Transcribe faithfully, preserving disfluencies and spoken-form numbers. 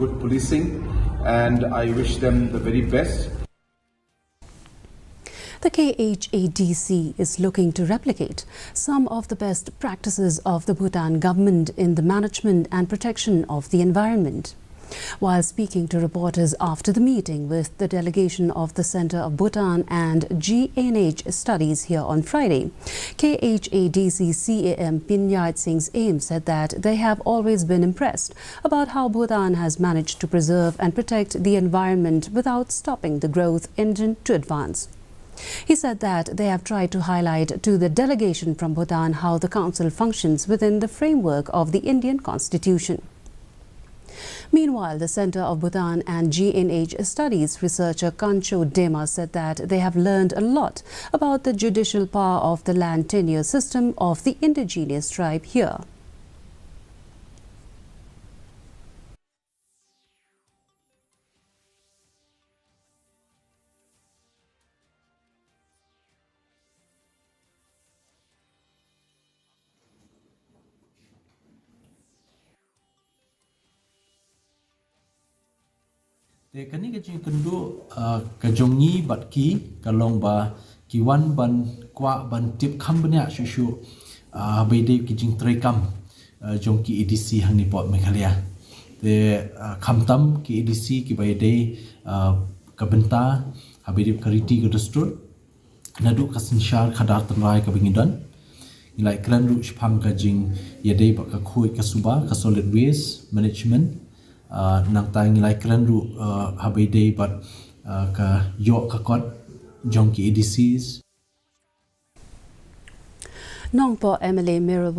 Good policing, and I wish them the very best. The K H A D C is looking to replicate some of the best practices of the Bhutan government in the management and protection of the environment. While speaking to reporters after the meeting with the delegation of the Center of Bhutan and G N H Studies here on Friday, K H A D C C E M Pyingyait Singh Syiem said that they have always been impressed about how Bhutan has managed to preserve and protect the environment without stopping the growth engine to advance. He said that they have tried to highlight to the delegation from Bhutan how the council functions within the framework of the Indian Constitution. Meanwhile, the Center of Bhutan and G N H Studies researcher Kancho Dema said that they have learned a lot about the judicial power of the land tenure system of the indigenous tribe here. Te kane ka jingkynduh, ah, ka jong ngi bad ki ka long ba ki wan ban kwah ban tip kham bniah shuh shuh, ah, ba ïadei ki jingtreikam, ah, jong ki A D C hangne hapoh Meghalaya. Te, ah, khamtam ki A D C kiba ïadei, ah, ka bynta, haba ïadei ka riti ka dustur. Naduh ka synshar khadar tynrai kaba ngi don, ngi la ïakren ruh shaphang ka jingïadei bad ka khuid ka suba, ka solid waste management. Ah, nangta ngi la ïakren ruh, ah, haba ïadei bad, ah, ka ïoh ka kot jong ki A D Cs. Nongpoh M L A Myrtle